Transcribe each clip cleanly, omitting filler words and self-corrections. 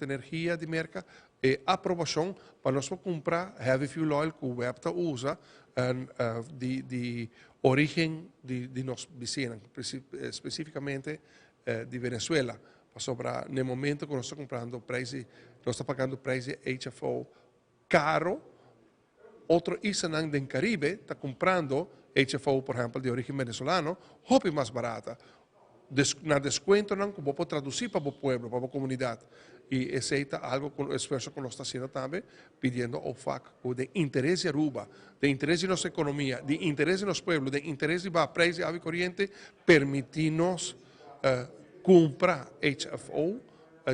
Energia di Merca e aprobacion pa nos por cumpra heavy fuel oil cu web ta usa di di origen di di nos bisinan, specificamente di Venezuela, pasobra na e momento cu nos ta cumprando prijs di nos ta pagando prijs di HFO caro, otro islanan den Caribe ta cumprando HFO por ehempel di origen Venezolano hopi mas barata. Na descuentonan cu bo por traduci pa bo pueblo, pa bo comunidad. Y esey ta algo cu esfuerzo cu nos ta haciendo tambe, pidiendo OFAC cu den interes di Aruba, den interes di nos economia, den interes di nos pueblo, den interes di baha prijs di awa y coriente, permiti nos cumpra HFO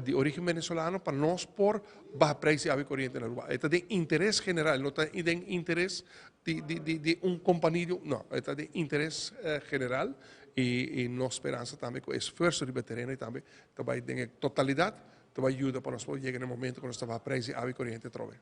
di origen Venezolano pa nos por baha prijs di awa y coriente na Aruba. E ta den interes general, no ta den interes di un compania, no, e ta den interes general. Y nos speransa tambe cu esfuerzo riba e tereno y tambe ta bay den e totalidad ta bay yuda pa nos por yega na e momento cu nos ta baha prijs di awa y coriente atrobe.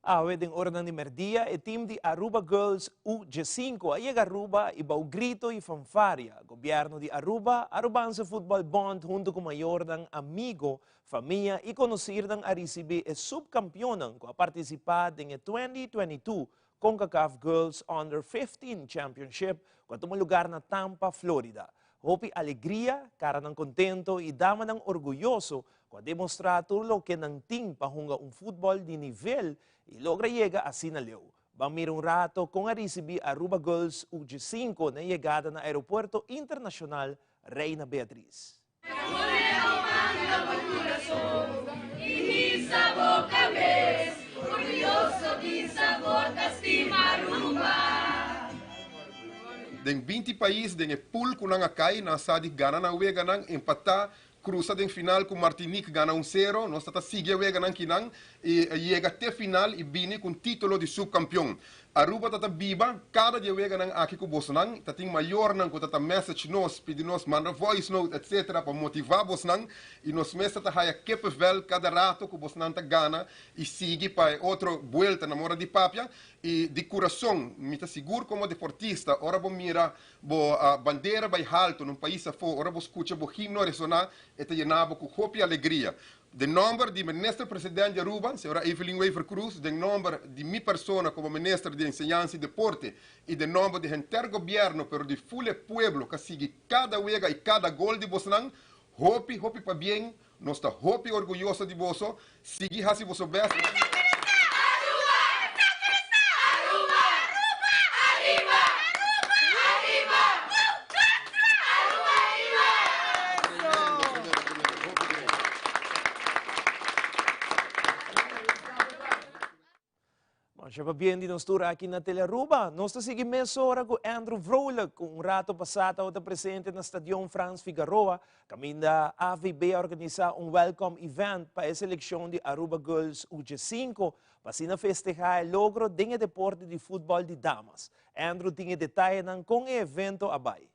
Awe den oranan di merdia e team di Aruba Girls U diescinco a yega Aruba y bou grito y fanfaria Gobierno di Aruba, Arubaanse Voetbal Bond hunto cu mayornan, amigo, famia y conocirnan a ricibi e subcampeonnan cu a participa den e 2022 Concacaf Girls Under 15 Championship cu a tuma lugar na Tampa, Florida. Hopi alegria, caranan contento y damanan orguyoso cu a demostra tur loke nan tin pa hunga un futbol di nivel y logra yega asina leu. Ban mira un rato con a ricibi Aruba Girls UG5 na e yegada na Aeropuerto Internacional Reina Beatriz. Den 20 pais den e pool ku nan a kai, nan sa di gana nan weganan, empatá, krusa den final ku Martinique gana un sero, nos ta ta sigui e weganan kinan i yega te final i bini ku un titulo di subkampion. Aruba ta ta biba kada di e weganan aki ku bosnan, ta tin mayornan ku ta ta message nos, pidi nos manda voice note etc. Pa motiva bosnan i nos mes ta ta haya kippenvel kada rato ku bosnan ta gana i sigui pa e otro buelta na mora di papia i di kurason mi ta sigur komo deportista ora bo mira bo bandera bai halto na un pais afo ora bo skucha bo himno resona e ta yena bo ku hopi alegria. Den nomber di Minister President di Aruba, Señora Evelyn Wever-Croes, den nomber di mi persona como Minister di Enseñansa y Deporte y den nomber di henter Gobierno pero di ful e pueblo ca sigui cada wega y cada gol di bosnan, hopi hopi pabien, nos ta hopi orguyoso di boso, sigui haci boso best. Masha pabien di nos tur aki na Telearuba. Nos ta sigui mesora ku Andrew Vrolijk, ku un rato pasá tabata presente na Stadion Frans Figaroa, kaminda AVB a organisá un welcome event pa e selekshon di Aruba Girls UG5 pa asina festehá e logro den e deporte di futbòl di damas. Andrew tin e detayenan kon e evento a bai.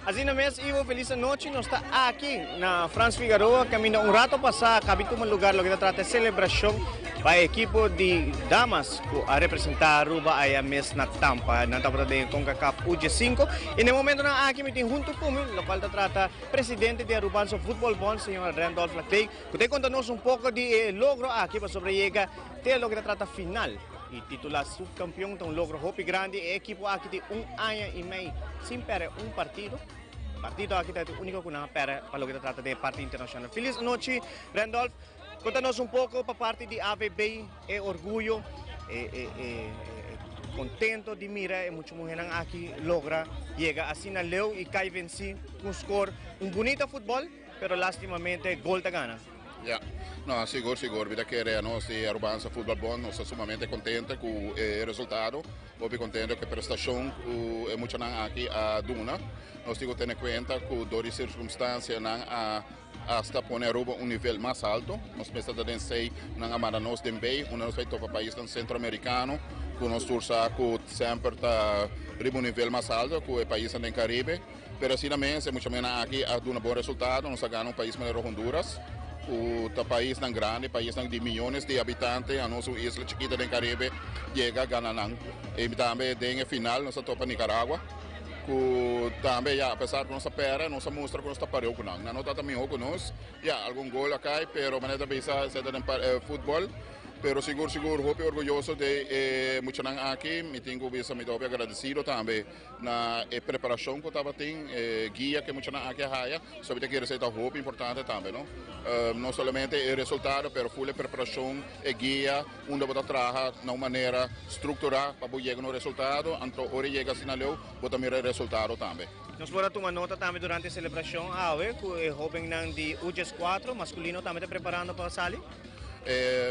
Asina mes Ivo, felis anochi. Nos ta aki na Frans Figaroa, caminda un rato pasa cabi tuma lugar loke ta trata e celebracion pa e ekipo di damas cu a representa Aruba aya mes na Tampa. Nan tabata den e Concacaf UG5 y na e momentonan aki mi tin hunto cu mi locual ta trata presidente di Arubanse Voetbal Bond, señor Randolph Laclay, cu ta conta nos un poco di e logro aki pasobra yega te loke ta trata final. Y titula subcampeon ta un logro hopi grandi. E ekipo aki tin un aña y mei sin perde un partido. Partido aki ta e unico cu nan a perde pa loke ta trata den e parti internacional. Feliz anochi, Randolph. Conta nos un poco pa parti di AVB e orguyo, e, e, e, e contento di mira e mucha muhernan aki logra yega asina leu y cay venci cu un score. Un bunita futbol, pero lastimamente gol ta gana. Ya, no, sigur, sigur. Mi ta kere anos di Arubanza Futbal Bond nos ta sumamente contento cu e resultado. Hopi contento cu e prestacion cu e muchanan aki a duna. Nos tin cu tene cuenta cu door di circunstancianan a hasta pone Aruba un nivel mas alto. Nos mester ta den C, nan a manda nos den B, unda nos bay topa paisnan centroamericano cu nos tur sa cu semper ta riba un nivel mas alto cu e paisnan den Caribe. Pero asina mes e muchamenan aki a duna bon resultado, nos a gana un pais manera Honduras, ku ta paisnan grandi, paisnan di miyones di habitante, anos un isla chikito den Caribe yega gana nan. I tambe den e final nos a topa Nicaragua. Cu tambe ya apesar cu nos a perde nos a mustra cu nos ta pareu cu nan. Nan no ta miho cu nos. Ya algun gol a cay pero manera ta bisa esey ta den futbol. Pero sigur sigur hopi orguyoso di e muchanan aki. Mi tin cu bisa mi ta hopi agradecido tambe na e preparacion cu tabatin, e guia cu e muchanan aki a haya. So mi ta kere esey ta hopi importante tambe no. No solamente e resultado pero full e preparacion, e guia unda bo ta traha na un manera structura pa bo yega na un resultado. Anto ora e yega asina leu bo ta mira e resultado tambe. Nos por a tuma nota tambe durante e celebracion awe cu e hobennan di Ujes 4 masculino tambe ta preparando pa sali.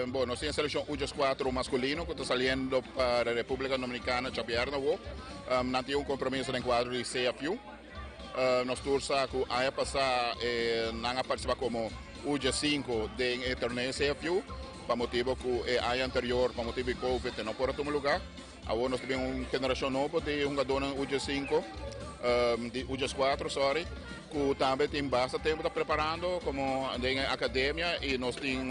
Bon, nos tin e seleccion Ujes 4 masculino cu ta saliendo pa Republica Dominicana djabièrnè awo. Nan tin un compromiso den cuadro di CFU. Nos tur sa cu aña pasa nan a participa como Ujes 5 den e torneo CFU pa motibo cu e aña anterior pa motibo di Covid no por a tuma lugar. Awor nos ta bin un generacion nobo di hungadornan Ujes 5, di Ujes 4, sorry, cu tambe tin basta tempo ta preparando como den e academia y nos tin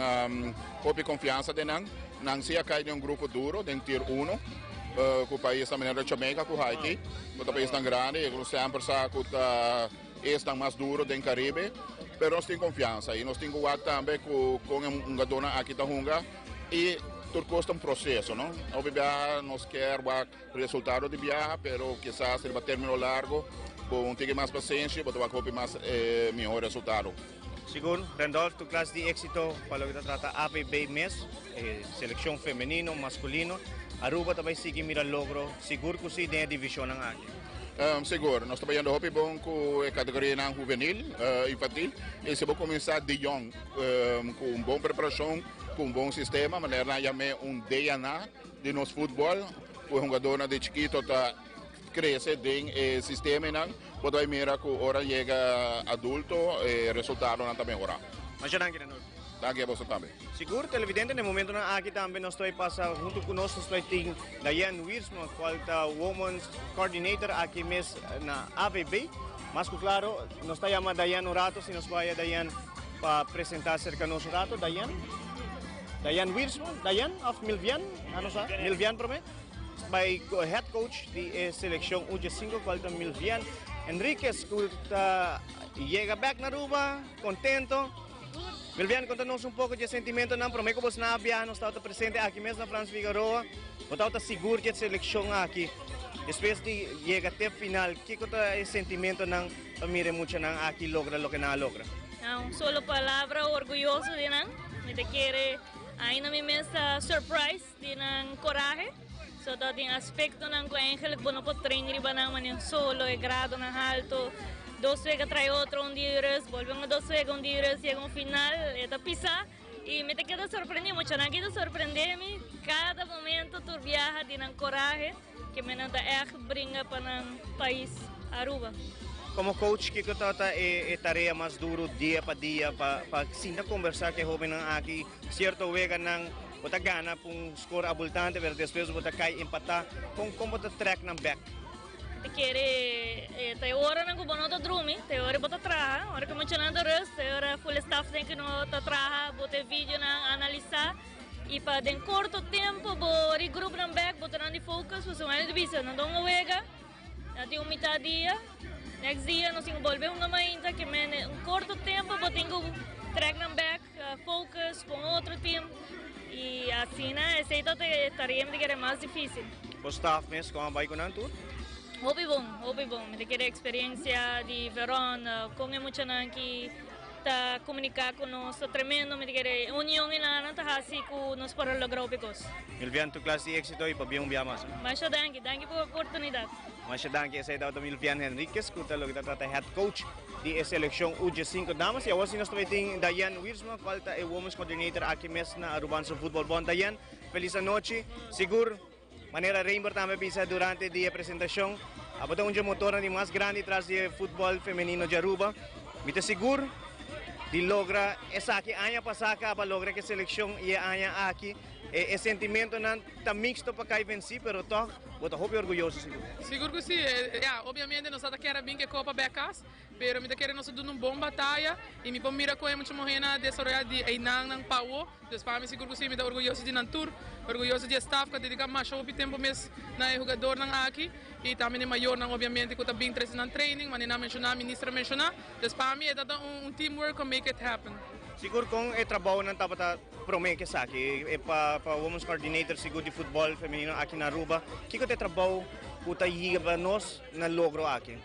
hopi confiansa den nan. Nan si a cay den un grupo duro, den tier 1, cu paisnan manera Jamaica cu Haiti, cu ta paisnan grandi y cu semper sa cu ta esnan mas duro den Caribe, pero nos tin confiansa y nos tin cu wak tambe cu con e hungadornan aki ta hunga. Y tur cos ta un proceso, no? Hopi biaha nos kier wak resultado di biaha, pero kisas riba termino largo bo un tiki mas pasenshi bo ta wak hopi mas miho resultado. Sigur, Randolph, tur klas di éxito pa loke ta trata AVB mes, e seleccion femenino, masculino. Aruba ta bay sigui mira logro, sigur cu si, den e divisionnan aki. Sigur, nos ta bayendo hopi bon cu e categorianan huvenil, infantil, y si bo cuminsa di yong cu un bon preparacion, Cu un bon sistema, manera nan yam'é un DNA di nos futbol, cu e hungadornan di chikito ta crece den e sistemanan, bo ta bay mira cu ora yega adulto e resultadonan ta mehora. Masha danki Randolfo. Danki a boso tambe. Sigur, televidente, na e momentonan aki tambe nos ta bay pasa hunto cu nos, nos ta bay tin Diane Wiersma, cual ta Women's Coordinator aki mes na AVB. Mas cu claro, nos ta yama Diane un rato, si nos bay Diane pa presenta cerca nos un rato. Diane? Diane Wiersma? Diane of Milvian? Ah, no sa. Milvian prome. Bay head coach di e seleccion U15, cual ta Milvian Enriquez, cu ta yega back na Aruba, contento. Milvian, conta nos un poco di e sentimentonan. Prome cu bos na biaha, nos tabata presente aki mes na Frans Figaroa. Bo tabata sigur di e seleccion aki. Despues di yega te final, kico ta e sentimentonan pa mira e muchanan aki logra loke nan a logra? Na un solo palabra, orguyoso di nan. Mi ta kere ainda mi mes ta surprise di nan corahe. So ta tin aspectonan cu eigenlijk bo no por train riba nan manera solo, e gradonan halto. Dos wega trae otro, un dia di rust, bolbe un dos wega, un dia di rust, yega un final, e ta pisa. Y mi ta keda sorprendi, muchanan ki ta sorprende mi cada momento tur biaha di nan corahe ke mi nan ta echt bringa pa nan pais Aruba. Como coach kiko ta e tarea mas duro dia pa dia pa sinta conversa cu e hobennan aki? Cierto weganan bo ta gana cu un score abultante pero despues bo ta cay empata. Con bo ta trek nan bek? Ta kere ta e oranan ku bo no ta drumi, ta e ora bo ta traha, ora ku muchanan ta rust, ta e ora full staff den ku no ta traha, bo ta e videonan analisá i pa den korto tempu bo regroup nan bek, bo ta nan di focus, pasobra nan ta bisa nan ta hunga wega, nan tin un mitad dia, next dia nos tin ku bolbe hunga mainta, ke men un korto tempu bo tin ku trek nan bek, focus, pon otro team i asina esei ta e tarea mi ta kere mas dificil. Bo staff mes con a bay cu nan tur? Hopi bon, hopi bon. Mi ta kere experiencia di Veron, con e muchanan ki ta comunica cu nos ta tremendo. Mi ta kere e union enanan ta haci cu nos por a logra hopi cos. Milvian, tur clase di exito y pabia un bia mas. Masha danki, danki pa oportunidad. Masha danki, esey tabata Milvian Henriquez cu ta loke ta trata head coach di e seleccion U15 damas. Y awor si nos ta bay tin Diane Wiersma, cual ta e women's coordinator aki mes na Arubanse Voetbal Bond. Diane, feliz anochi. Sigur, manera Reinbert tambe a bisa durante di e presentacion, abo ta un dje motornan di mas grandi tras di e futbol femenino di Aruba. Mi ta sigur di logra esaki. Aña pasa caba logra cu e seleccion y e aña aki e sentimentonan ta mixto pa cay venci, pero toch. Bo ta hopi orguyoso sigur. Sigur ku si. Ya, obviamente nos ta kere bin ku e kopa bek kas, pero mi ta kere nos a duna un bon bataya i mi por mira kon e mucha muhénan a desaroyá di einan nan pa awo. Dus pa mi sigur ku si, mi ta orguyoso di nan tur, orguyoso di e staf ku a dediká masha hopi tempu mes na e hugadornan aki i tambe na e mayornan obviamente ku ta bin trese nan training, manera nan a menshoná, minister a menshoná. Dus pa mi e ta un teamwork ku make it happen. Sigur kon e trabounan tabata Prome ke esaki, e pa pa Women's Coordinator sigur di futbol femenino aki na Aruba, kiko ta e trabou ku ta yiba nos na logro aki?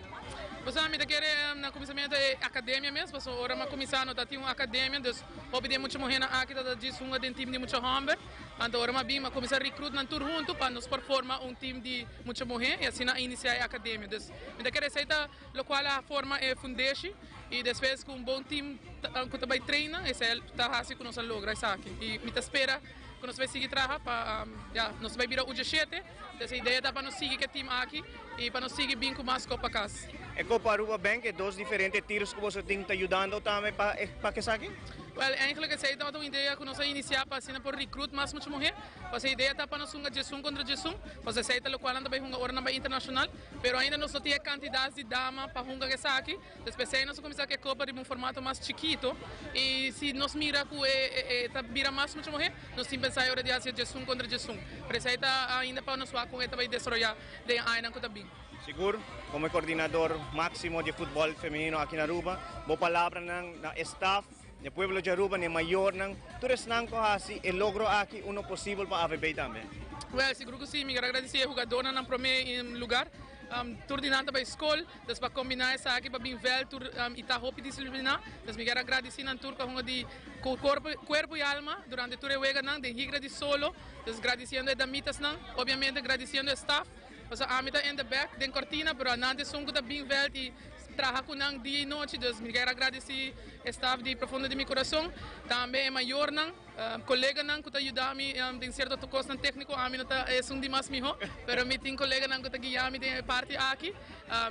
Bo sa, mi ta kere na kuminsamentu e akademia mes, pasobra ora mi a kuminsá no ta tin un akademia, dus hopi di e mucha muhénan aki ta ta djis hunga den tim di mucha hòmber. Anto ora mi a bin mi a kuminsá rekrut nan tur huntu pa nos por forma un tim di mucha muhé i asina a inisiá e akademia. Dus mi ta kere esei ta lokual a forma e fundeshi. Y despues cu un bon team cu ta bay traina, esey ta haci cu nos a logra esaki. Y mi ta spera cu nos bay sigui traha pa, ya, nos bay bira uja shete. Entonces e idea ta pa nos sigui cu e team aki y pa nos sigui bin cu mas copa cas. E Copa Aruba Bank, e dos diferente tiers cu boso tin ta yudando tambe pa pa esaki? Wel, eigenlijk esey tabata un idea cu nos a inicia pa asina por recruit mas mucha muher. Pasobra e idea ta pa nos hunga djesun contra djesun. Pasobra esey ta locual nan ta bay hunga ora nan bay internacional. Pero ainda nos no tin e cantidad di dama pa hunga esaki. Despues ei nos a kuminsá ku e kopa riba un formato mas chikito i si nos mira ku e ta bira mas mucha muhé, nos tin pensá e ora di hasi e djesun kontra djesun. Pero esei ta ainda pa nos wak kon e ta bai desaroyá den e añanan ku ta bin. Sigur, komo e koordinador máksimo di e futbòl femenino aki na Aruba, bo palabranan na e staf, na e pueblo di Aruba, na e mayornan, tur esnan ku a hasi e logro aki uno posibel pa AVB tambe. Wèl, sigur ku si. Mi ker agradisí e hugadónan na promé lugar. Tur di nan ta bai skol. Dus pa kombiná esaki pa bin vèlt tur i ta hopi disipliná. Dus mi kier a gradisí nan tur ku a hunga di ku kuerpo i alma durante tur e weganan den higra di solo. Dus gradisiendo e damitasnan, obiamente gradisiendo e staf, pasobra ami ta in the back den kortina pero nan ta esun ku ta bin vèlt i traha ku nan dia i nochi. Dus mi kier a gradisí e staf di profundo di mi kurason. Tambe e mayornan. Koleganan ku ta yuda mi den sierto kosnan tékniko, ami no ta esun di mas mihó, pero mi tin koleganan ku ta guia mi den e parti aki.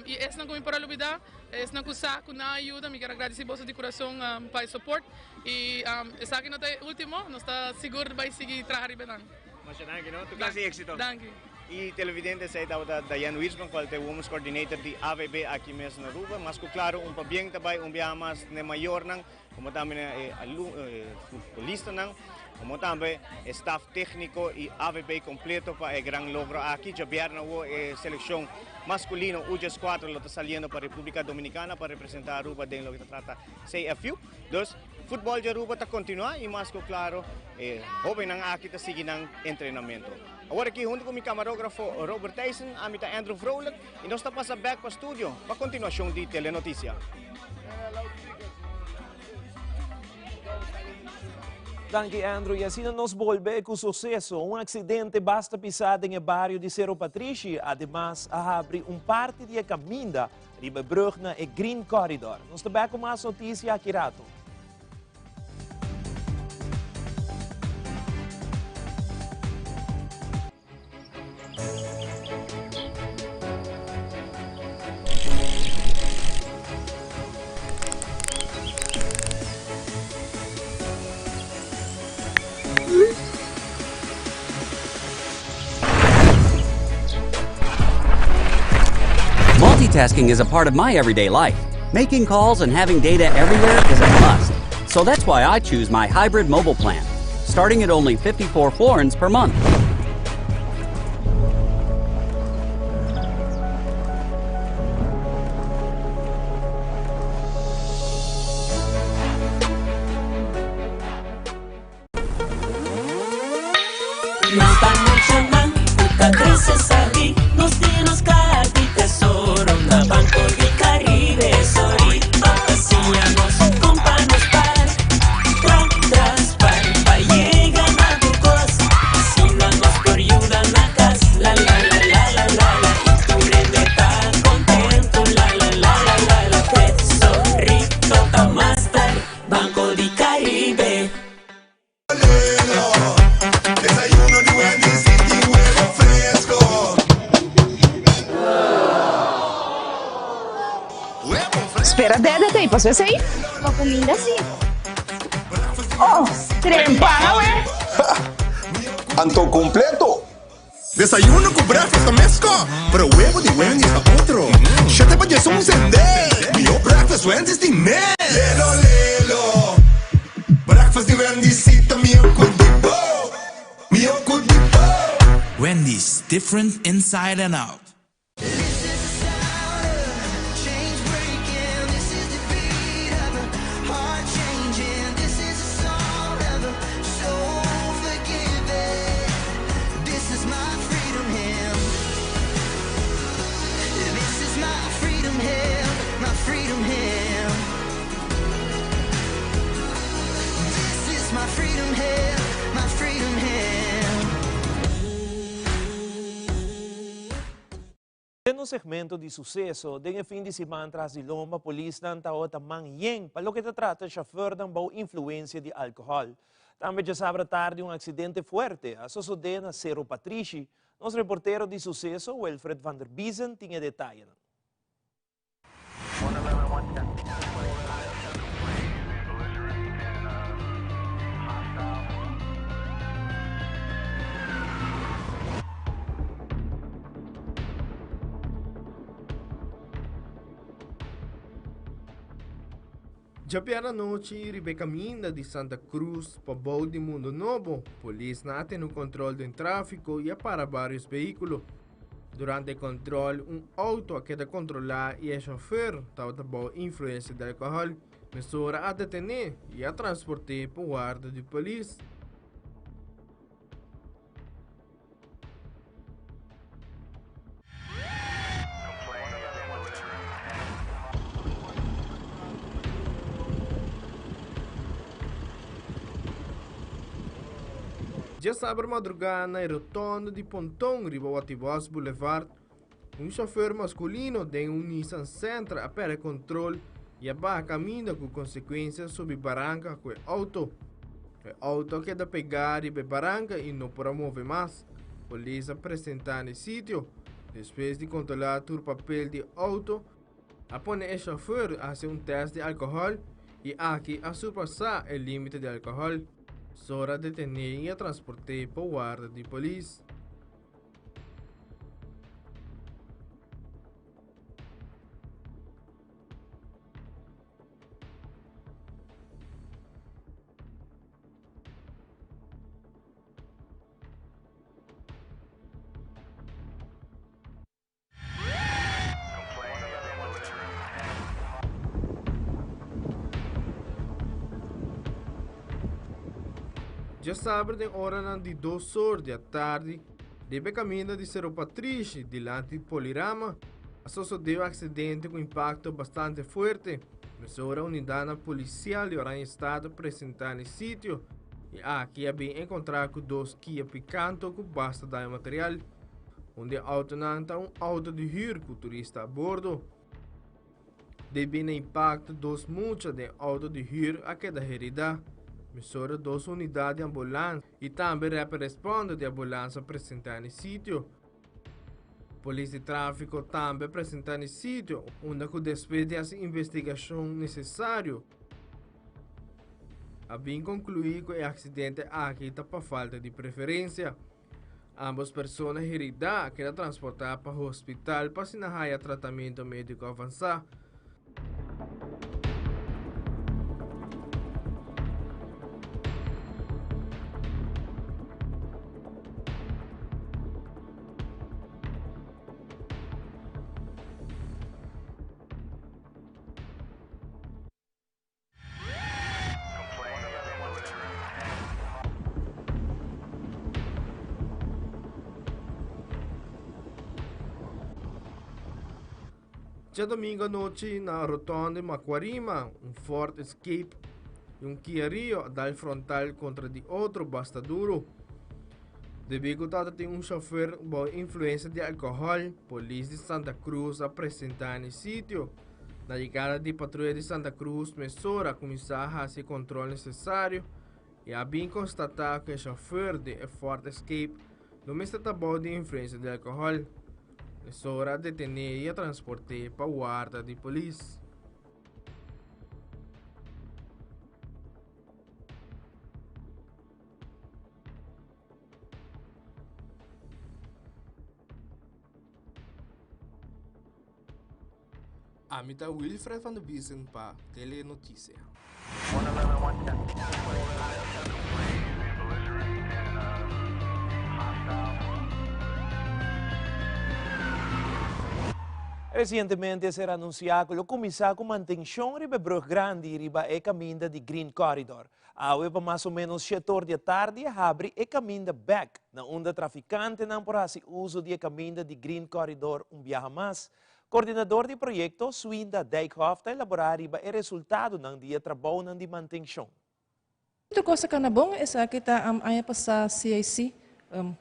I esnan ku mi por a lubidá, esnan ku sa ku nan a yuda, mi kier a gradisí boso di kurason pa e soport. I esaki no ta e último, nos ta sigur bai sigui traha riba nan. Masha danki no, tur klase di éksito. Danki. I televidente esei tabata Diane Wiersma kual ta e Women's Coordinator di AVB aki mes na Aruba. Mas ku klaro un pabien ta bai un biaha mas n'e mayornan. Como tambe na e futbolistanan, como tambe e staf técnico y AVB completo pa e gran logro aki. Djabièrnè awo e seleccion masculino U14 lo ta saliendo pa Republica Dominicana pa representa Aruba den loke ta trata CFU. Dus, futbol di Aruba ta continua y mas cu claro e hobennan aki ta sigui nan entrenamento. Awor aki hunto cu mi camarógrafo Robert Thijssen, ami ta Andrew Vrolijk y nos ta pasa bek pa studio pa continuacion di Telenoticia. Danki Andrew, y asina nos bolbe cu suceso. Un accidente basta pisa den e bario di Cerro Patrishi, ademas a habri un parti di e caminda riba e brug na e Green Corridor. Nos ta bek cu mas noticia aki rato. Multitasking is a part of my everyday life. Making calls and having data everywhere is a must. So that's why I choose my hybrid mobile plan, starting at only 54 florins per month. Spera dede ta paso esei? Pa cuminda si. Oh, trempan awe. Anto completo. Desayuno cu breakfast ta mesco, pero webo di Wendy's ta otro. Shete pa diesun sende, miho breakfast Wendy's tin mes. Lelo lelo, breakfast di Wendy's si ta miho cu di bo, miho cu di bo. Wendy's, different inside and out. Den un segmento di suseso, den e fin di siman tras di lomba polisnan tabata man yen pa loke ta trata shofèrnan bou influensia di alkohòl. Tambe djasabra tardi un aksidente fuerte a sosodé na Sero Patrishi. Nos reportero di suseso, Wilfred van der Biezen, tin e detayenan. Djabièrnè anochi riba e kaminda di Santa Cruz pa bou di Mundo Nobo, polisnan a tene un kòntròl den tráfiko i a para vários vehíkulo. Durante e kòntròl un outo a keda kontrolá i e shòfer tabata bou influensia di alkohòl. Mesora a detené i a transport'é pa warda di polis. Djasabra madrugá na e rotonde di Ponton riba Watibos Boulevard, un shofèr maskulino den un Nissan Sentra a pèrdè kontrol i a baha kaminda ku konsekuensia subi baranka ku e outo. E outo a keda pegá riba e baranka i no por a move mas. Polis a presentá na e sitio. Despues di kontrolá tur papel di e outo, A pone e chauffeur haci un test di alcohol y aki a surpasa e limite di alcohol. Sora a detene y a transporte pa warda di polis. Djasabra den oranan di dos or di atardi, riba e kaminda di Sero Patrishi dilanti Polirama, a sosodé un aksidente ku impakto bastante fuerte. Mesora unidatnan polisial di Oranjestad a presentá na e sitio i aki a bin enkontrá ku dos Kia Picanto ku basta daño material. Un di e autonan ta un auto di hür ku turista a bordo. Debí na impakto dos mucha den auto di hür a keda heridá. Mesora dos unidat di ambulans i tambe Rapid Responder di ambulans a presentá na e sitio. Polis di tráfiko tambe a presentá na e sitio unda ku despues di hasi investigashon nesesario a bin konkluí ku e aksidente aki ta pa falta di preferensia. Ambos persona heridá a keda transportá pa hospital pa asina haya tratamiento médiko avansá. Djadomingo anochi na rotonde Macuarima, un Ford Escape y un Kia Rio a dal frontal contra di otro basta duro. Debí cu tata tin un chofer bao influencia di alcohol, polis di Santa Cruz a presenta na e sitio. Na yegada di patruya di Santa Cruz mesora a kuminsá hasi e kontrol nesesario i a bin konstatá ku e shofùr di e Ford Escape lo mester ta bou di influensia di alkohòl. Mesora a detené i a transport'é pa warda di polis. Ami ta Wilfred van der Biesen pa Telenoticia. Resientemente a ser anunsiá ku lo kuminsá ku mantenshon riba e brùg grandi riba e kaminda di Green Corridor. Awe pa mas o ménos shete or di e tardi a habri e kaminda bèk na unda trafikantenan por hasi uso di e kaminda di Green Corridor un biaha mas. Koordinador di proyekto, Swinda Dijkhoff ta elaborá riba e resultadonan di e trabounan di mantenshon. Otro kos ta kana bon, esaki ta aña pasá CIC,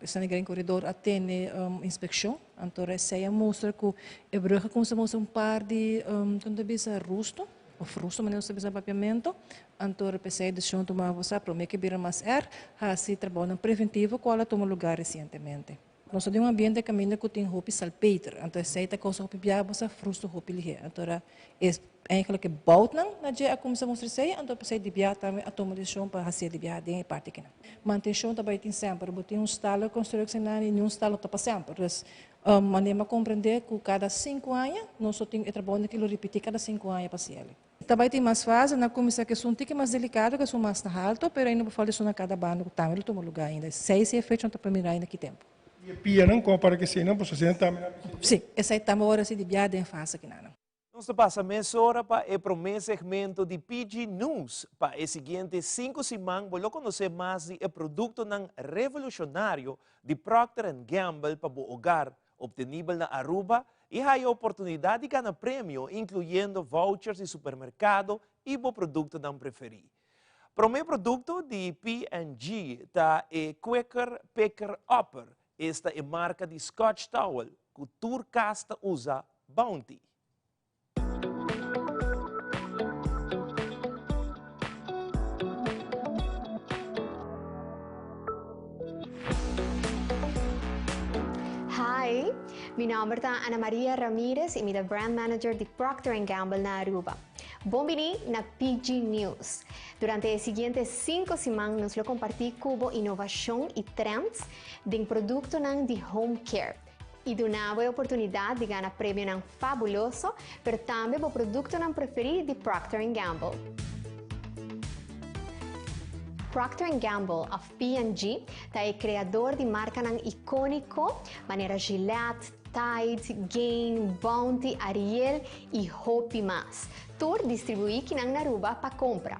esnan di Green Corridor a tene inspekshon, anto esei a mustra ku e brug a kuminsá mustra un par di, kon ta bisa, rusto, òf rusto manera nos ta bisa na papiamentu, anto p'esei e desishon tumá pasá promé ke bira mas erg, hasi trabounan preventivo kual a tuma lugá resientemente. Nos ta den un ambiente kaminda ku tin hopi salpeter, anto esei ta kousa hopi biaha bo sa frustro hopi lihé. Anto ora e eigenlijk e boutnan na dje a kuminsá mustra esei, anto p'esei di biaha tambe a tuma desishon pa hasié di biaha den e parti akinan. Mantenshon ta bai tin semper, bo tin un stalen konstruksie nan i niun stal no ta pa semper. Dus manera mi a komprendé ku kada sinku aña nos lo tin e trabounan aki lo ripití kada sinku aña pa hasiel. Ta bai tin mas fase, nan kuminsá ku esun tiki mas delikado, ku esun mas na halto, pero ainda bo falta esun na kada banda ku tambe lo tuma lugá ainda. Esei si e fecha no ta por mira ainda ki tempu. I e pianan komo para ku eseinan boso hasinan tambe nan bisa Sí, esei tambe ora si di biaha den fase kinanan. Nos ta pasa mesora pa e promé segmento di PG News. Pa e siguiente sinku siman bo lo konosé mas di e produktonan revolushonario di Procter and Gamble pa bo hogar. Obtenibel na Aruba y haya oportunidad di gana premio incluyendo vouchers di supermercado y bo productonan preferi. Prome producto di P&G ta e Quicker Picker Upper, esta e marca di Scotch Towel cu tur cas ta usa Bounty. Hi, mi nomber ta Ana Maria Ramirez y mi ta brand manager di Procter and Gamble na Aruba. Bon bini na PG News. Durante e siguiente 5 siman nos lo comparti cubo innovacion y trends den productonan di home care. I duna bo e oportunidat di gana premionan fabuloso, pero tambe bo produktonan preferí di Procter and Gamble. Procter and Gamble òf P&G ta e kreador di markanan ikóniko manera Gillette, Tide, Gain, Bounty, Ariel i hopi mas. Tur distribuí kinan na Aruba pa kompra.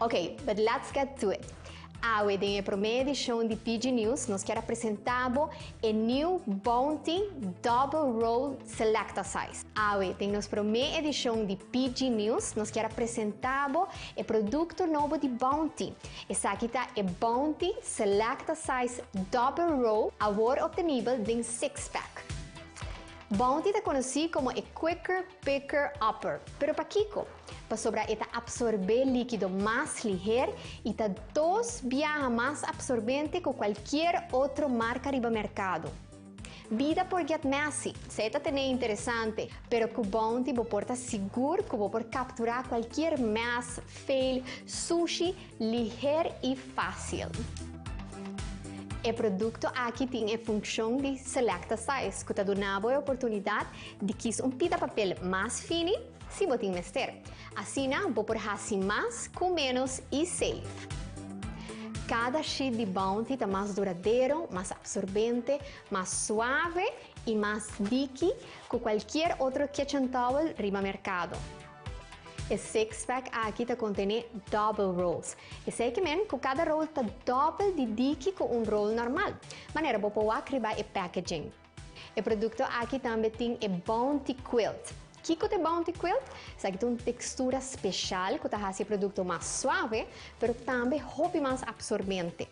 Ok, but let's get to it. Awe den e prome edicion di PG News nos kier a presenta bo e new Bounty Double Roll Selecta Size. Awe den nos prome edicion di PG News nos kier a presenta bo e producto nobo di Bounty. Esaki ta e Bounty Selecta Size Double Roll awor obtenibel den six pack. Bounty ta conoci como e Quicker Picker Upper, pero pakico? Pasobra e ta absorbé líkido mas liher i ta dos biaha mas absorbente ku kualkier otro marka riba merkado. Bida por get messy, esei ta tené interesante, pero ku Bounty bo por ta sigur ku bo por kapturá kualkier mess, fail, sushi liher i fásil. E produkto aki tin e funkshon di Select a Size ku ta duna bo e oportunidat di kis un pida papel mas fini, Si bo tin mester. Asina bo por hasi mas ku ménos i safe. Kada sheet di Bounty ta mas duradero, mas absorbente, mas suave i mas diki ku kualkier otro kitchen towel riba merkado. E six pack aki ta kontené double rolls. Esei ke men ku kada roll ta dòbel di diki ku un roll normal, manera bo por wak riba e packaging. E produkto aki tambe tin e Bounty Quilt. Kiko ta e Bounty Quilt? Esaki ta un tekstura speshal ku ta hasi e produkto mas suave, pero tambe hopi mas apsorbente.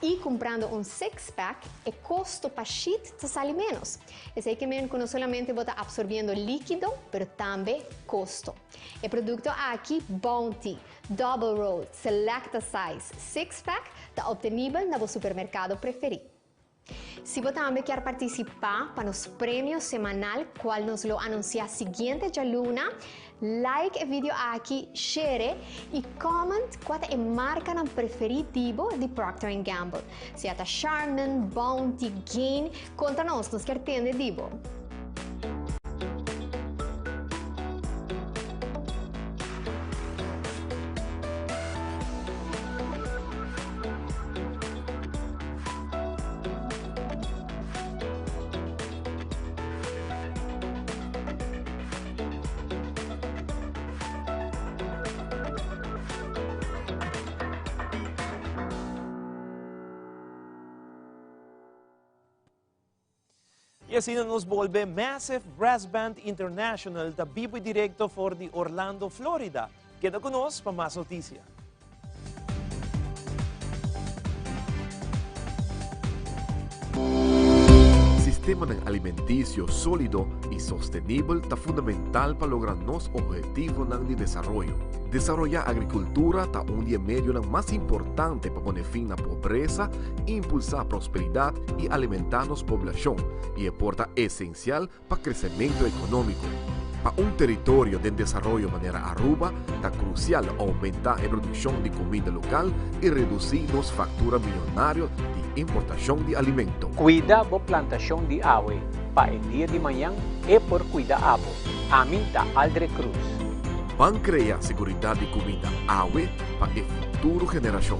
I kumprando un six pack, e kosto pa sheet ta sali ménos. Esei ke men ku no solamente bo ta apsorbiendo líkido, pero tambe kosto. E produkto aki, Bounty Double Roll Selecta Size Six Pack, ta optenibel na bo supermerkado preferí. Si bo tambe kier participa pa nos premio semanal cual nos lo anuncia siguiente djaluna, like e video aki, share y comment cua ta e marcanan preferi di bo di Procter and Gamble. Sea ta Charmin, Bounty, Gain, conta nos, nos kier tende di bo. Y asina nos bolbe Massive Brass Band International ta bibo y directo for di Orlando, Florida. Keda cu nos pa mas noticia. Sistemanan alimenticio solido y sostenibel ta fundamental pa logra nos obhetivonan di desaroyo. Desaroya agricultura ta un di e medionan mas importante pa pone fin na pobresa, impulsa prosperidad y alimenta nos poblacion, y e por ta esencial pa crecemento economico. Pa un teritorio den desaroyo manera Aruba, ta crucial aumenta e produccion di cuminda local y reduci nos factura miyonario di importacion di alimento. Cuida bo plantacion di awe pa e dia di mañan e por cuida abo. Ami ta Aldre Cruz. Ban crea seguridad di cuminda awe pa e futuro generacion.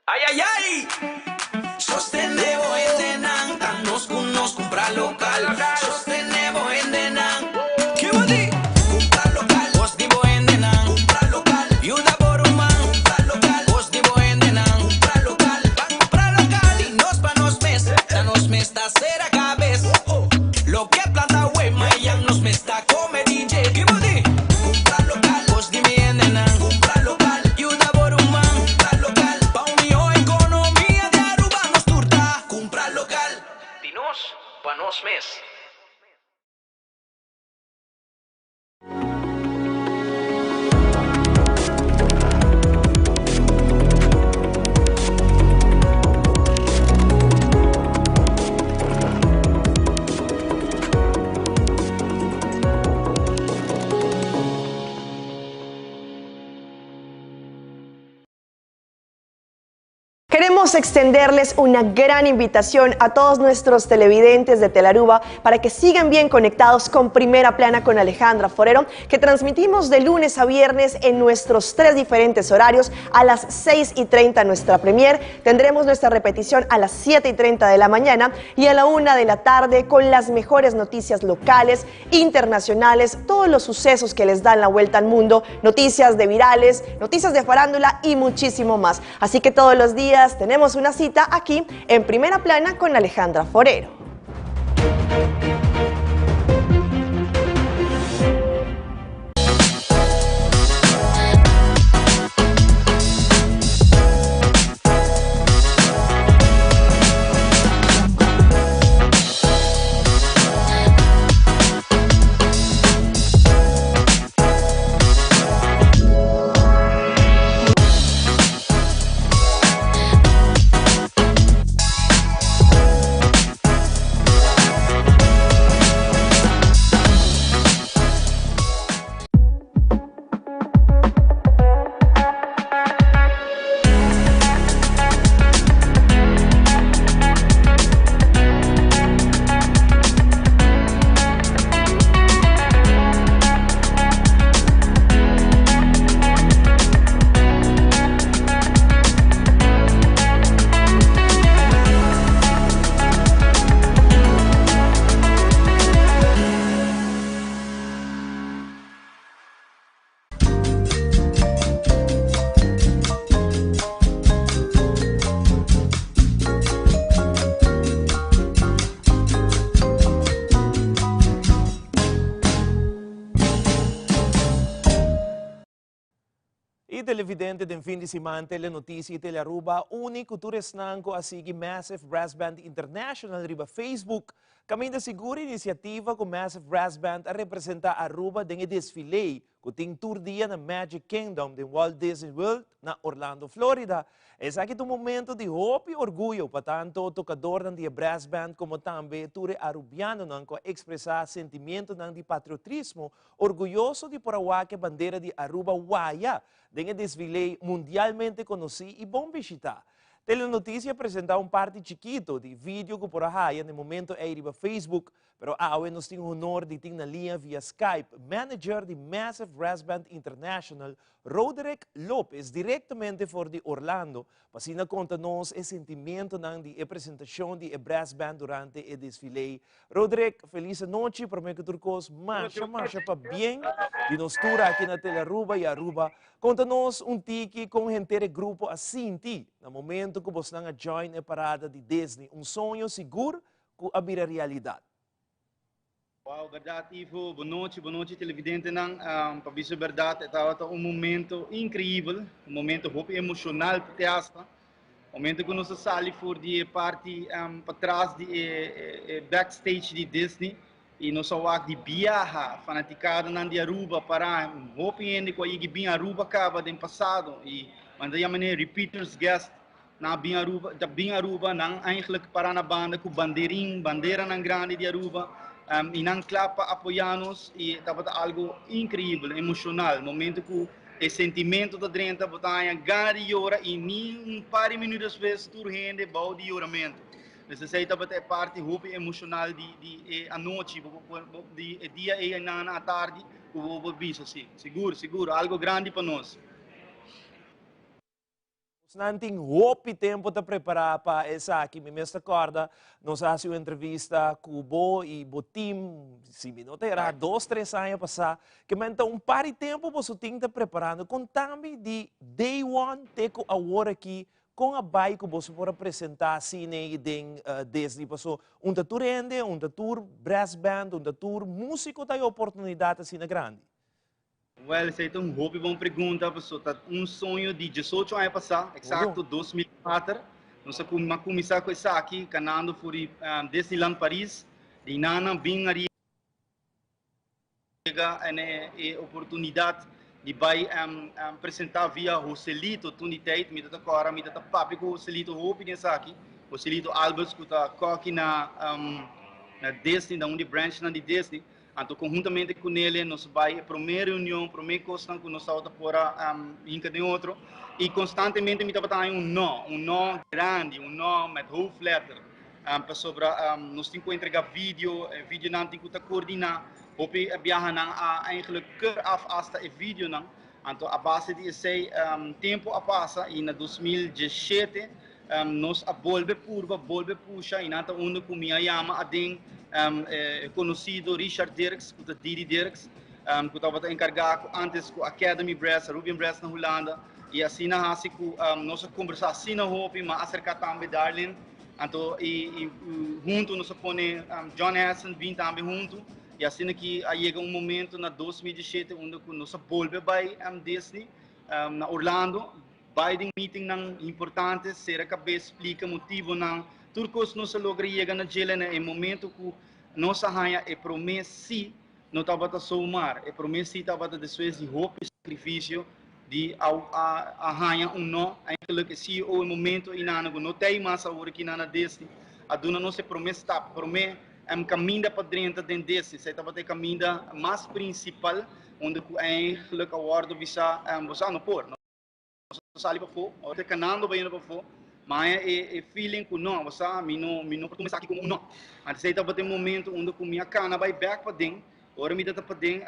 Ay ay ay! Sostené bo hendenan, ta nos ku nos kumpra lokal. Sostené bo hendenan. Ki bo di? Kumpra lokal. Bos di bo hendenan. Kumpra lokal. Yuda bo ruman. Kumpra lokal. Bos di bo hendenan. Kumpra lokal. Ban kumpra lokal. Di nos pa nos mes. Ta nos mes ta sera kabes. Loke planta awe, mayan nos mes ta kome di dje. Ki bo di? Kumpra lokal. Bos di mi hendenan. Kumpra lokal. Yuda bo ruman. Kumpra lokal. Pa un mihó ekonomia di Aruba nos tur ta kumpra lokal. Di nos pa nos mes. Queremos extenderles una gran invitación a todos nuestros televidentes de Telaruba para que sigan bien conectados con Primera Plana con Alejandra Forero, que transmitimos de lunes a viernes en nuestros tres diferentes horarios a las 6 y 30 nuestra premier. Tendremos nuestra repetición a las 7 y 30 de la mañana y a la 1 de la tarde con las mejores noticias locales, internacionales, todos los sucesos que les dan la vuelta al mundo, noticias de virales, noticias de farándula y muchísimo más. Así que todos los días tenemos una cita aquí en Primera Plana con Alejandra Forero. Y televidente den fin di siman Telenoticia y Telearuba uni cu tur esnan cu a sigui Massive Brass Band International riba Facebook. Caminda sigur iniciativa cu Massive Brass Band a representa Aruba den e desfile cu tin tur dia na Magic Kingdom den Walt Disney World na Orlando, Florida. Esaki ta un momento di hopi orguyo pa tanto tocadornan di e brass band como tambe tur e Arubianonan cu a expresa sentimientonan di patriotrismo orguyoso di por a wak e bandera di Aruba waya den e desfile mundialmente conoci y bon bishita. Telenoticia a presenta un parti chikito di video cu por a haya na e momento ey riba Facebook. Pero awe nos tin honor di tin na liña via Skype manager di Massive Brass Band International, Roderick Lopez, directamente for di Orlando, pa asina conta nos e sentimientonan di e presentacion di e brass band durante e desfile. Roderick, feliz anochi, prome cu tur cos, masha masha pabien di nos tur aki na Telearuba y Aruba. Conta nos un tiki con henter e grupo a sinti na momento cu bosnan a join e parada di Disney, un soño sigur cu a bira realidad. Wow, berdad Ivo, bon nochi, bon nochi televidentenan. Um, pa bisa berdad, e tabata un momento increíbel, un momento hopi emocional te hasta. Momento cu nos a sali for di e parti um, patras di e, e, e backstage di Disney y nos a wak di biaha fanaticadonan di Aruba para hopi hende cu a yegi bin Aruba caba den pasado y manda yama ne repeaters guest Nan a bin Aruba, ta bin Aruba, nan eigenlijk para na banda ku banderin, banderanan grandi di Aruba, um, i nan kla pa apoyá nos i tabata algo increíbel, emocional. Momento ku e sentimento ta drenta, bo ta haña gana di yora i ni un par di minuut despues tur hende bou di yoramento. Dus esei tabata e parti hopi emocional di, di e anochi, bo, bo, bo, di e dia ei einan atardi ku bo por bisa si. Sigur, sigur, algo grandi pa nos. Nan tin hopi tempo ta prepara pa esaki. Mi mes ta corda, nos a haci un entrevista cu bo y bo team, si mi no ta era, dos, tres aña pasa, ke men ta un par di tempo boso tin ta preparando. Contami di day one te cu awor aki, con a bay cu boso por a presenta asina den Disney? Paso un ta tur hende, un ta tur brass band, un ta tur musico ta e oportunidad asina grandi. Wel, esei ta un hopi bon pregunta, pasobra ta un soño di diesocho aña pasá, eksakto 2004. Nos a a kuminsá ku esaki kanando for di Disneyland Paris. Di nan bin a yega e oportunidat di bai presentá via Joselito tun di teit. Mi ta ta kòrda, mi ta ta papia ku Joselito hopi den esaki. Joselito Alberts ku ta kòki na Disney, na un di e branchnan di Disney. Anto conhuntamente cu Nele nos bay e prome reunion, prome cosnan cu nos tabata por a hinca den otro y constantemente mi tabata haña un no, un no grandi, un no met hoofdletter, pasobra nos tin cu entrega video, e videonan tin cu ta coordina, hopi biahanan a eigenlijk keur af hasta e videonan, anto a base di esey tempo a pasa y na 2017 Nos a bolbe purba, bolbe pusha y nan ta unda cu mi a yama aden e conocido Richard Dirks, cu ta Didi Dirks, cu tabata encarga cu antes cu Academy Brass, Arubian Brass na Hulanda, y asina haci cu nos a conversa asina hopi, m'a acerca tambe Darlene, anto y hunto nos a pone John Hessen bin tambe hunto, y asina ki a yega un momento na 2017 unda cu nos a bolbe bay Disney na Orlando, Bai den meetingnan importante, sera kabes, splika motibonan. Tur kos nos a logra yega na djele na e momento ku nos a haña e promé sí no tabata zomaar. E promé sí tabata despues di hopi sakrifisio di a a haña un no. Eigenlijk e CEO e momento einana ku no ta ei mas awor aki na Disney a duna nos e promé stap, promé kaminda pa drenta den Disney. Esei tabata e kaminda mas prinsipal unda ku eigenlijk a wòrdu bisa bo sa no por. Nos a sali pafó, ora ta kanando bayendo pafó, mi a haña e e feeling ku no, bo sa, mi no mi no por tuma esaki komo un no. Antes ei tabata e momento unda ku mi a kana bai bèk paden, ora mi ta paden,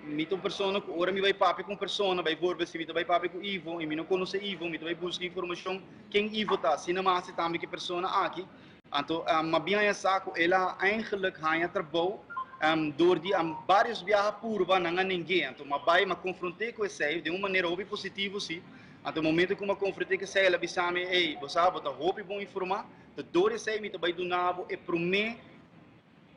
mi ta un persona ku ora mi bai papia ku un persona, bijvoorbeeld si mi ta bai papia ku Ivo i mi no konosé Ivo, mi ta bai buska informashon ken Ivo ta, asina mi a hasi tambe ku e persona aki. Anto mi a bin haña sa ku el a eigenlijk haña trabou dor di varios biaha purba nan a neng'é. Anto mi a bai, mi a konfront'é ku esei den un manera hopi positivo si. Anto momento ku mi a konfront'é ku esei el a bisa mi, ey, bo sa bo ta hopi bon informá, ta dor esei mi ta bai duna bo e promé,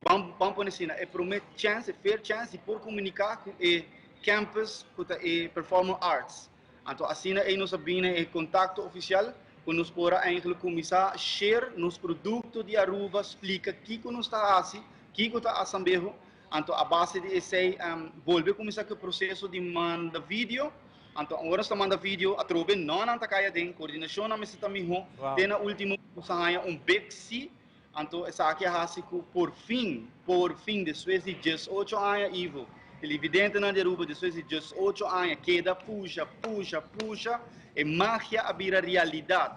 ban ban pone asina, e promé chèns, e fair chèns di por komuniká ku e campus ku ta e Performing Arts. Anto asina ei nos a bini na e kontakto ofisial ku nos por a eindelijk kuminsá share nos produkto di Aruba, splika kiko nos ta hasi, kiko ta Asambeho. Anto a base di esei bolbe kuminsá ku e proseso di manda video. Anto ora nos ta manda video atrobe nonan ta kai aden, koordinashonnan mester ta mihó. Te na ultimo nos a haña un big sí. Anto esaki a hasi ku por fin, por fin despues di diesocho aña Ivo, televidentenan di Aruba despues di diesocho aña keda pusha, pusha, pusha, e magia a bira realidat.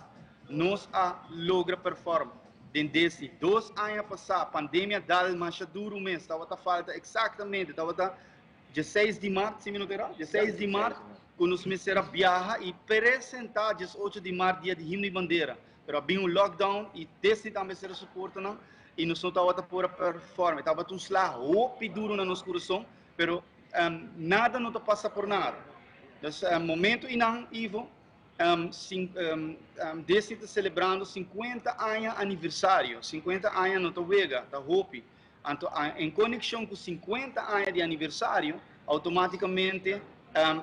Nos a logra perform. Den Disney. Dos aña pasá, pandemia dal masha duru mes. Tabata falta eksaktamente, tabata diesseis di mart, si mi no ta erá, diesseis di mart, ku nos mester a biaha i presentá diesocho di mart, dia di himno i bandera. Pero a bin un lockdown i Disney tambe a sera su portanan i nos no tabata por a perform. E tabata un sla hopi duru na nos kurason, pero nada no ta pasa por nada. Dus momento einan, Ivo, Disney ta celebrando 50 aña aniversario. 50 aña no ta wega, ta hopi. Anto, en conexion cu 50 aña di aniversario, automaticamente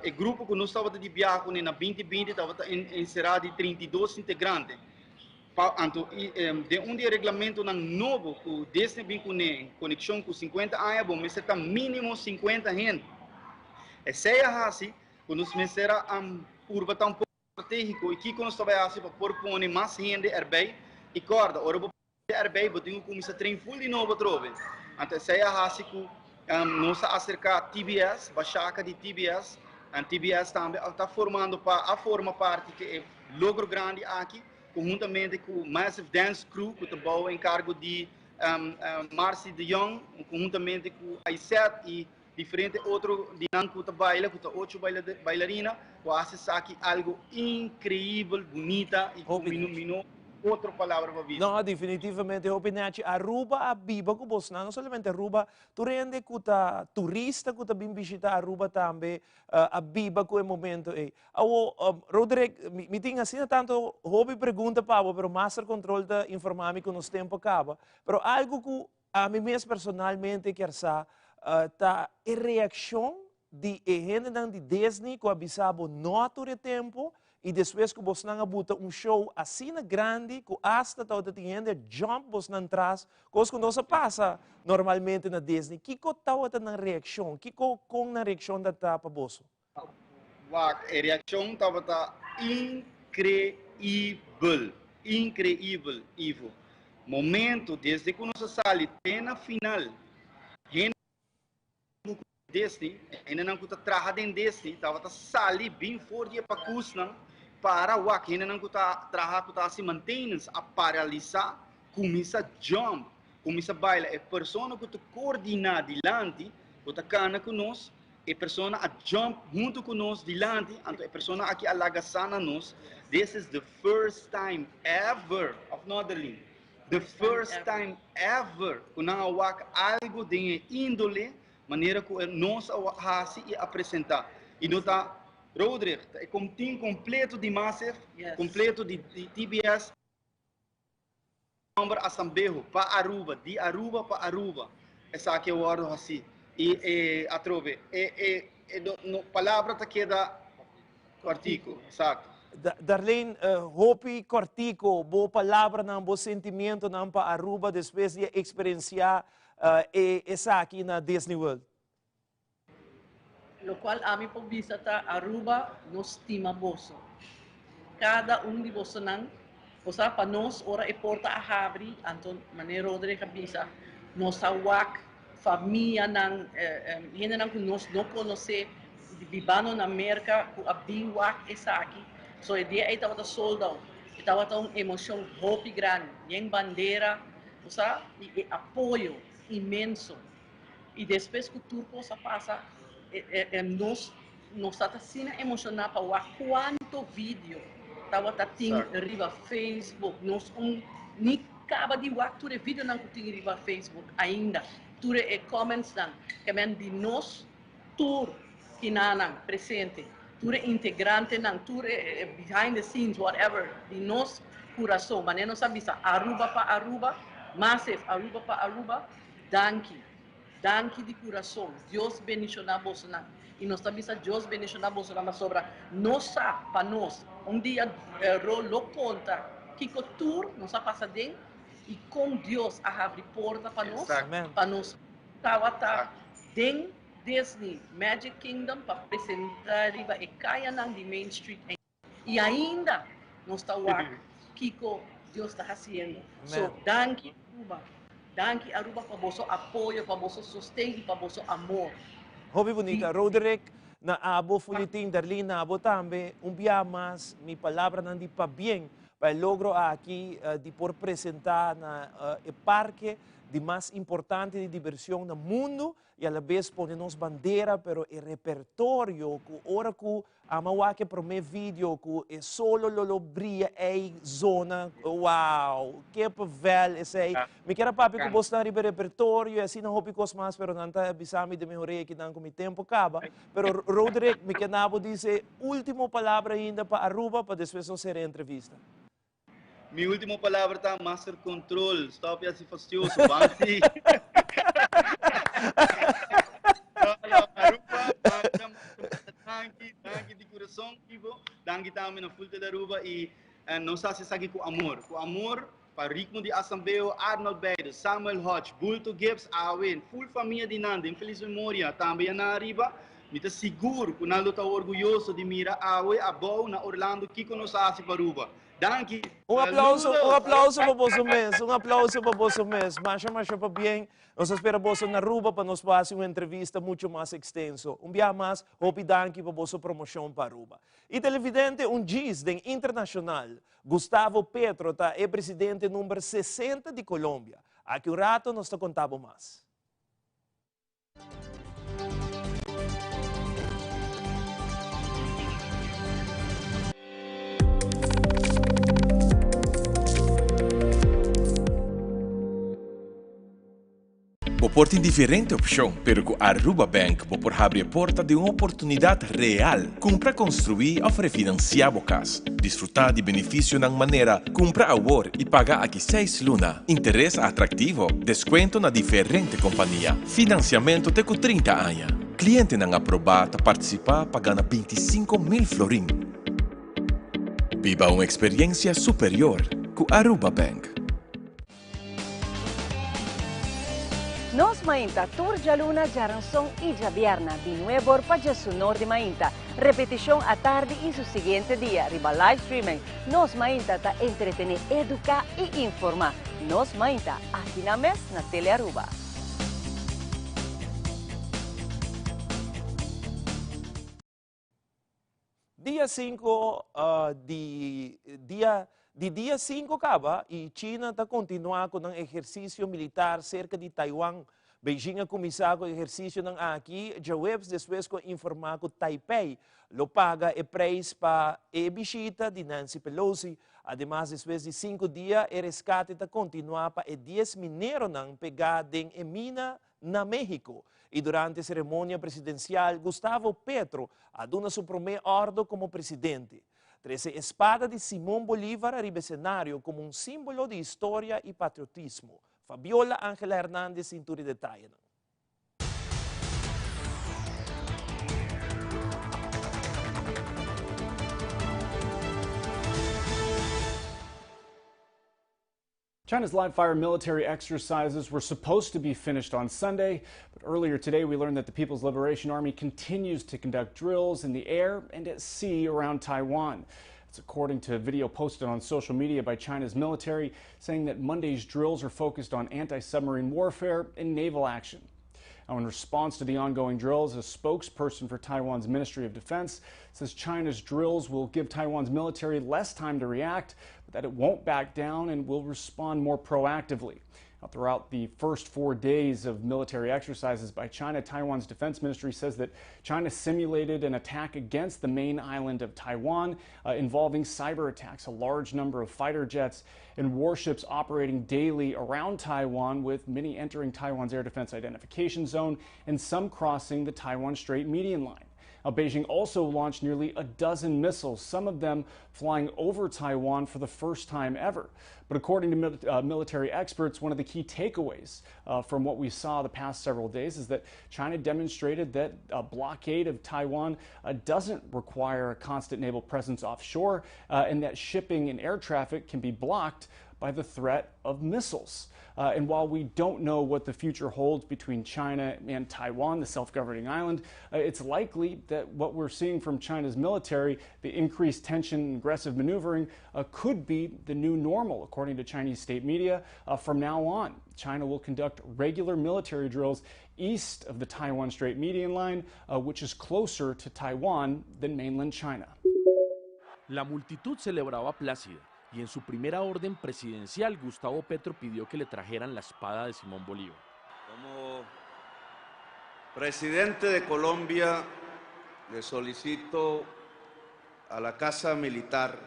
e grupo cu nos tabata di biaha cune na 2020 tabata encera di 32 integrante. Pa, anto, den un di e reglamentonan nobo cu Disney bin cune en conexion cu 50 aña, bo mester ta minimo 50 hende. Esey a haci Ku nos mester a purba ta un poko strategiko i kiko nos ta bai hasi pa por pone mas hende erbei i kòrda ora bo pone hende erbei bo tin ku kuminsá train ful di nobo atrobe. Anto esei a hasi ku nos a aserká TBS, Bashaka di TBS, en TBS tambe a ta formando pa a forma parti ke e logro grandi aki konhuntamente ku Massive Dance Crew ku ta bou enkargo di Marcy de Jong konhuntamente ku Aysette i Diferente otro di nan cu ta baila, cu ta ocho bailarina, cu a haci esaki algo increibel, bunita y cu mi no, mi no otro palabra pa bisa. No, definitivamente hopi nechi. Aruba a biba cu bosnan, no solamente Aruba, tur hende cu ta turista cu ta bin bishita Aruba tambe a biba cu e momento ey. Awo, Roderick, mi tin asina tanto hopi pregunta pa bo, pero Master Control ta informa mi cu nos tempo a caba. Pero algo cu Ami mes personalmente kier sa ta e reaccion di e hendenan di Disney cu a bisa bo no tur e tempo y despues cu bosnan a buta un show asina grandi cu hasta tabata tin hende a jump bosnan tras, cos cu no sa pasa normalmente na Disney. Kico tabata nan reaccion? Kico con nan reaccion ta ta pa boso? Wak, e reaccion tabata increibel, increibel, Ivo. Momento desde cu nos a sali te na final, hende cu Disney, hendenan cu ta traha den Disney tabata sali bin for di e pacusnan para wak, hendenan cu ta traha cu ta haci maintenance a paralisa, cuminsa jump, cuminsa baila. E persona cu ta coordina dilanti, cu ta cana cu nos, E persona a jump hunto cu nos dilanti, anto e persona aki a laga sa na nos, this is the first time ever, of no Adeline? The first time ever cu nan a wak algo den e indole manera cu nos a haci y a presenta. Y no ta Roderick, ta e team completo di Massive, completo di TBS. Nomber Asambeho pa Aruba, di Aruba pa Aruba, esaki a wordo haci. Y e atrobe, e e e no no palabra ta keda cortico, exacto. Darlene, hopi cortico, bo palabranan, bo sentimientonan pa Aruba despues di a experiencia e esaki na Disney World. Locual ami por bisa ta Aruba nos stima boso. Cada un di bosonan, bo sa pa nos ora e porta a habri, anto manera Roderick a bisa, nos a wak famianan, hendenan cu nos no conoce, bibando na Merca cu a bin wak esaki. So e dia ey tabata sold out. E tabata un emocion hopi grandi, yen bandera, bo sa, y e apoyo inmenso. I despues ku tur kos a pasa, nos nos ta asina emoshoná pa wak kuantu video tabata tin riba Facebook. Nos un ni kaba di wak tur e videonan ku tin riba Facebook ainda, tur e commentsnan. Ke men di nos tur kinanan presente, tur e integrantenan, tur e behind the scenes, whatever, di nos kurason, manera nos a bisa Aruba pa Aruba, Massive Aruba pa Aruba. Danki. Danki di kurason. Dios bendishoná bosonan. I nos ta bisa Dios bendishoná bosonan pasobra nos sa pa nos un dia Ro lo konta kiko tur nos a pasa den i kon Dios a habri porta pa nos pa nos tabata den Disney Magic Kingdom pa presenta riba e kayanan di Main Street. I ainda nos ta wak kiko Dios ta hasiendo. So danki Aruba. Danki Aruba pa boso apoyo, pa boso sosten i pa boso amor. Hopi bunita. Roderick, na abo Fulitin, Darlene, na abo tambe. Un bia mas mi palabranan di pabien. pa e logro aki di por presenta na e parke di mas importante di dibersion na mundo y alabes pone nos bandera pero e repertorio cu ora cu Ama wak e prome video cu e solo lo lo bria ey zona wow kippenvel esey mi kier a papia cu bosnan riba e repertorio y asina hopi cos mas pero nan ta bisa mi den mi horea kinan cu mi tempo caba pero Roderick mi kier na bo dice ultimo palabra ainda pa Aruba pa despues nos cera e entrevista. Mi ultimo palabra ta Master Control, stop y haci fastioso, ban si. No, no, Aruba, masha, masha danki, danki di corazon, Ivo. Danki tambe na Full Tele Aruba y nos haci esaki cu amor, cu amor pa ritmo di Asambeo, Arnold Beide, Samuel Hodge, Bulto Gibbs, awe, full famia di nan den feliz memoria, tambe ya nan ariba. Mi ta sigur cu nan lo ta orguyoso di mira awe abou na Orlando kico nos a haci pa Aruba. Danki! Un aplauso, un aplauso pa boso mes, un aplauso pa boso mes. Masha, masha pabien. Nos ta spera boso na Aruba pa nos por haci un entrevista mucho mas extenso. Un biaha mas, hopi danki pa boso promocion pa Aruba. Y televidente, un djis den internacional. Gustavo Petro ta e presidente number 60 di Colombia. Aki un rato nos ta conta bo mas. Bo por tin diferente opcion, pero cu Aruba Bank bo por habri e porta di un oportunidad real. Cumpra, construi of refinancia bo cas. Disfruta di beneficionan manera cumpra awor y paga aki seis luna, interes atractivo, descuento na diferente compania, financiamento te cu 30 aña. Clientenan aproba ta participa pa gana 25,000 florin. Biba un experiencia superior cu Aruba Bank. Nos Mainta tur djaluna, djaranson i djabierna di nuebor pa djesunor di mainta. Repetishon atardi i su siguiente dia riba live streaming. Nos Mainta ta entretené, eduká i informá. Nos Mainta, aki nan mes na Telearuba. Dia 5 di dia di dia 5 caba y China ta continua cu nan ehercicio militar cerca di Taiwan. Beijing a cuminsa cu ehercicionan aki djaweps despues cu a informa cu Taipei lo paga e prijs pa e bishita di Nancy Pelosi. Ademas despues di 5 dia e rescate ta continua pa e 10 mineronan pega den e mina Na Mexico, y durante ceremonia presidencial Gustavo Petro a duna su prome ordo como presidente. Trece espada di Simon Bolivar ariba escenario como un simbolo di historia y patriotismo. Fabiola Angela Hernandez tin tur e detayenan. China's live fire military exercises were supposed to be finished on Sunday, but earlier today we learned that the People's Liberation Army continues to conduct drills in the air and at sea around Taiwan. It's according to a video posted on social media by China's military, saying that Monday's drills are focused on anti submarine warfare and naval action. Now, in response to the ongoing drills, a spokesperson for Taiwan's Ministry of Defense says China's drills will give Taiwan's military less time to react, but that it won't back down and will respond more proactively. Now, throughout the first four days of military exercises by China, Taiwan's defense ministry says that China simulated an attack against the main island of Taiwan uh, involving cyber attacks, a large number of fighter jets and warships operating daily around Taiwan, with many entering Taiwan's air defense identification zone and some crossing the Taiwan Strait median line. Now, Beijing also launched nearly a dozen missiles, some of them flying over Taiwan for the first time ever. But according to mil uh, military experts, one of the key takeaways uh, from what we saw the past several days is that China demonstrated that a blockade of Taiwan uh, doesn't require a constant naval presence offshore uh, and that shipping and air traffic can be blocked by the threat of missiles. Uh, and while we don't know what the future holds between China and Taiwan, the self governing island, uh, it's likely that what we're seeing from China's military, the increased tension and aggressive maneuvering, uh, could be the new normal, according to Chinese state media. Uh, from now on, China will conduct regular military drills east of the Taiwan Strait median line, uh, which is closer to Taiwan than mainland China. La multitud celebraba plácida. Y en su primera orden presidencial, Gustavo Petro pidió que le trajeran la espada de Simón Bolívar. Como presidente de Colombia, le solicito a la Casa Militar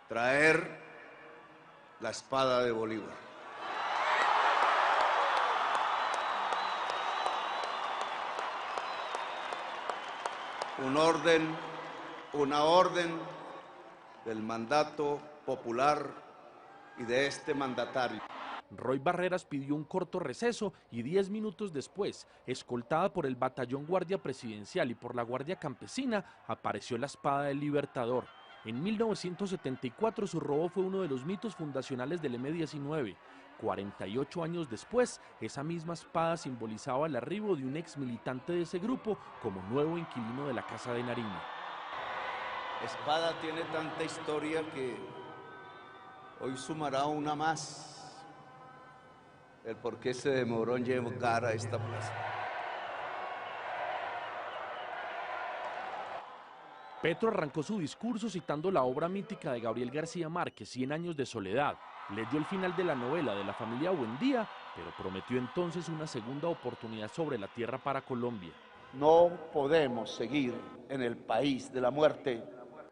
traer la espada de Bolívar. Un orden, una orden del mandato popular y de este mandatario. Roy Barreras pidió un corto receso y 10 minutos después, escoltada por el Batallón Guardia Presidencial y por la Guardia Campesina, apareció la espada del Libertador. En 1974 su robo fue uno de los mitos fundacionales del M-19. 48 años después, esa misma espada simbolizaba el arribo de un ex militante de ese grupo como nuevo inquilino de la Casa de Nariño. Espada tiene tanta historia que hoy sumará una más, el por qué se demoró en llegar a esta plaza. Petro arrancó su discurso citando la obra mítica de Gabriel García Márquez, 100 años de soledad. Leyó el final de la novela de la familia Buendía, pero prometió entonces una segunda oportunidad sobre la tierra para Colombia. No podemos seguir en el país de la muerte.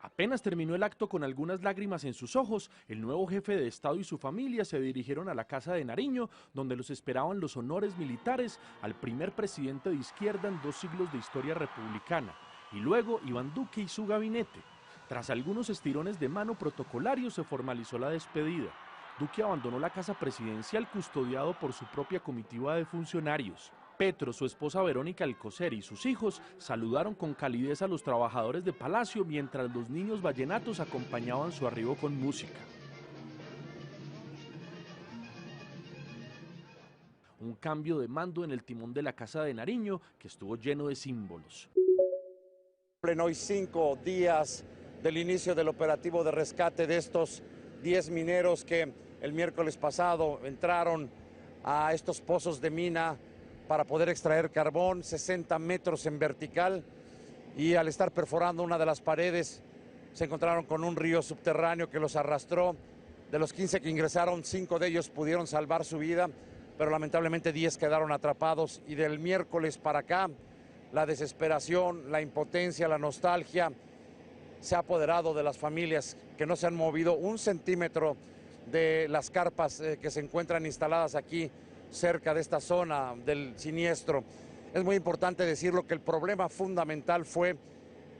Apenas terminó el acto con algunas lágrimas en sus ojos, el nuevo jefe de Estado y su familia se dirigieron a la Casa de Nariño, donde los esperaban los honores militares al primer presidente de izquierda en 2 siglos de historia republicana, y luego Iván Duque y su gabinete. Tras algunos estirones de mano protocolarios se formalizó la despedida. Duque abandonó la casa presidencial custodiado por su propia comitiva de funcionarios. Petro, su esposa Verónica Alcocer y sus hijos saludaron con calidez a los trabajadores de Palacio mientras los niños vallenatos acompañaban su arribo con música. Un cambio de mando en el timón de la Casa de Nariño que estuvo lleno de símbolos. Cumplen hoy 5 días del inicio del operativo de rescate de estos 10 mineros que el miércoles pasado entraron a estos pozos de mina para poder extraer carbón, 60 metros en vertical, y al estar perforando una de las paredes se encontraron con un río subterráneo que los arrastró. De los 15 que ingresaron, 5 de ellos pudieron salvar su vida, pero lamentablemente 10 quedaron atrapados. Y del miércoles para acá, la desesperación, la impotencia, la nostalgia se ha apoderado de las familias que no se han movido un centímetro de las carpas que se encuentran instaladas aquí cerca de esta zona del siniestro. Es muy importante decirlo que el problema fundamental fue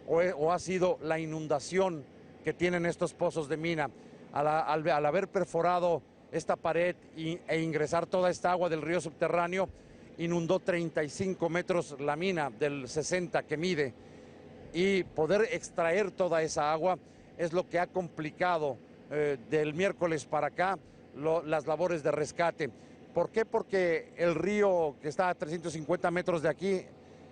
o ha sido la inundación que tienen estos pozos de mina. Al haber perforado esta pared e ingresar toda esta agua del río subterráneo, inundó 35 metros la mina del 60 que mide, y poder extraer toda esa agua es lo que ha complicado del miércoles para acá las labores de rescate. ¿Por qué? Porque el río que está a 350 metros de aquí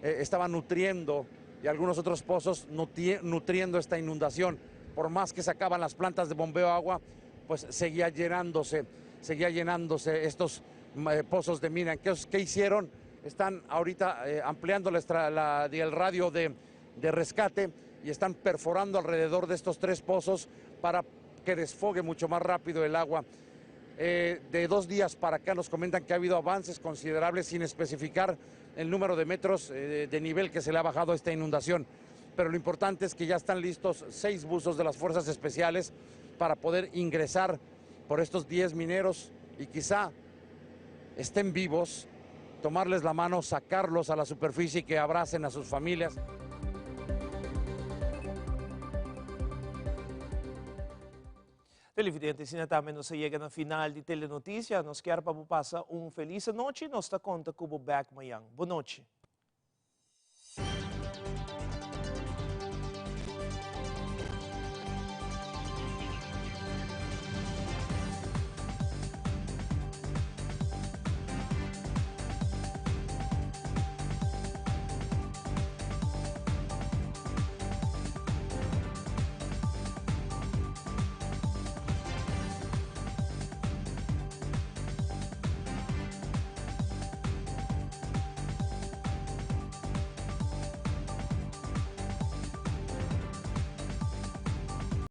estaba nutriendo, y algunos otros pozos nutriendo esta inundación. Por más que sacaban las plantas de bombeo agua, pues seguía llenándose estos pozos de mina. ¿Qué hicieron? Están ahorita ampliando el radio de rescate y están perforando alrededor de estos 3 pozos para que desfogue mucho más rápido el agua. De 2 días para acá nos comentan que ha habido avances considerables, sin especificar el número de metros de nivel que se le ha bajado a esta inundación. Pero lo importante es que ya están listos 6 buzos de las fuerzas especiales para poder ingresar por estos 10 mineros y quizá estén vivos, tomarles la mano, sacarlos a la superficie y que abracen a sus familias. Televidente, si tambe nos yega na final di Telenoticia, nos kier pa pasa un feliz nochi, nos ta conta cu bo back mañan. Bon nochi.